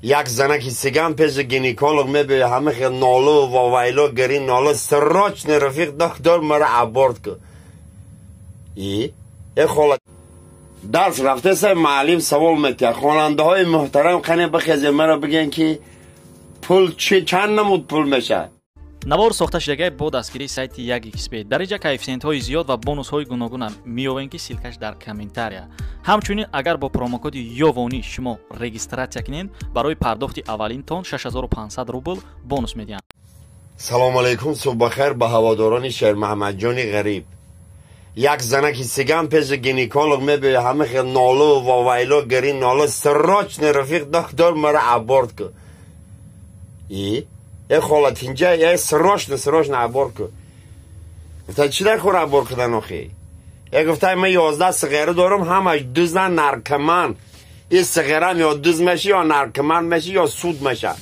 Як занаки сиган пеши гинеколог мебиёяд, ҳама хел нолу вовайло гирин нолу, срочно рафиқ доктор мара аборт ку. И хола дарс рафтеса, муаллим савол метиҳад: хонандаҳои муҳтарам, қане бихезе маро бигӯен ки пул чи чанд намуд пул мешавад? Навор сохта шудагай бо дастгирии сайти 1xb. Дар инҷа коэффисиентҳои зиёд ва бонусҳои гуногунам меёвем, ки ссылкаш дар комментария. Ҳамчунин агар бо промокоди ёвонӣ шумо регистратсия кунед, барои пардохти аввалинтон 6500 рубл бонус медиҳанд. Салому алайкум, субҳ бахайр ба ҳаводорони Шермаҳамадҷони ғариб. Як занаки сиган пеши гинеколог мебиёяд, ҳама хел нолу вовайло гирин нолу, срочно рафиқ доктор мара аборт ку. И хола тинҷа, срочно срочно аборт ку. Гуфта, чӣ дар кор аборт кардан охи? Гуфта, ман 11 сиғера дорам, ҳамаш дузан, наркоман. И сиғерам ё дуз меши, ё наркоман меши, ё суд меша.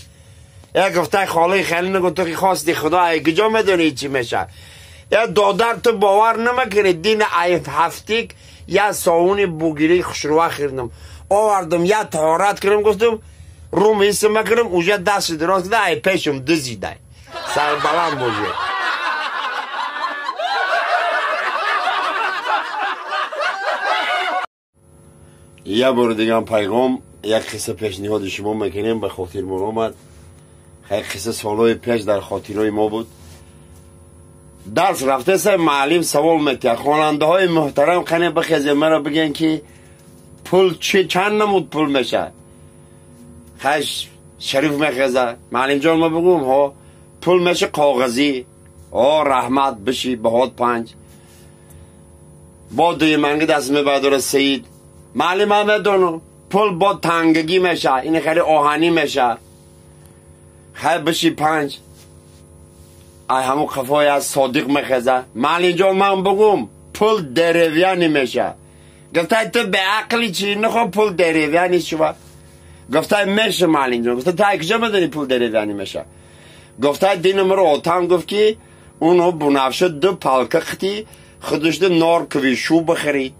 Гуфта, холаи хеле нагу, ту ки хости худо, ай куҷо медонӣ чӣ меша? Додар, ту бовар намекунӣ, дини ай ҳафтик я совуни бугирии хушрува хӯрдам, овардам, я таҳорат кардам, гуфтам рум исм мекунам, уже дасти дароз кида ай пешам дузидай. Сарбаланд бошед. Як бори дигам пайғом, як қисса пешниҳоди шумо мекунем, ба хотирмон омад. Як қисса солҳои пеш дар хотирҳои мо буд. Дарс рафтеса, муаллим савол метиҳад: хонандаҳои муҳтарам, қане бихезе маро бигӯен ки пул чи чанд намуд пул мешавад? Хаш Шариф мехеза: муаллимҷон, ма бигӯм? Ҳо, пул меша коғазӣ. О, раҳмат, биши, баҳот 5. Бо дуюманги даст мебардора Саид: муаллим, ман медонам, пул бо тангагӣ меша, ин хеле оҳанӣ меша. Хай, биши, 5. Ай ҳамун қафои аз Содиқ мехеза: муаллимҷон, ман бигӯм? Пул деревянӣ меша. Гуфтай, ту беақли чӣ, нахо пул деревянӣ шува? Гуфтай, меша, муаллимҷон. Гуфта, ту ай куҷо медонӣ пул деревянӣ меша? Гуфтай, динамро отам гуфт ки уно бунафша ду палка қити худушда норковый шу бихарид.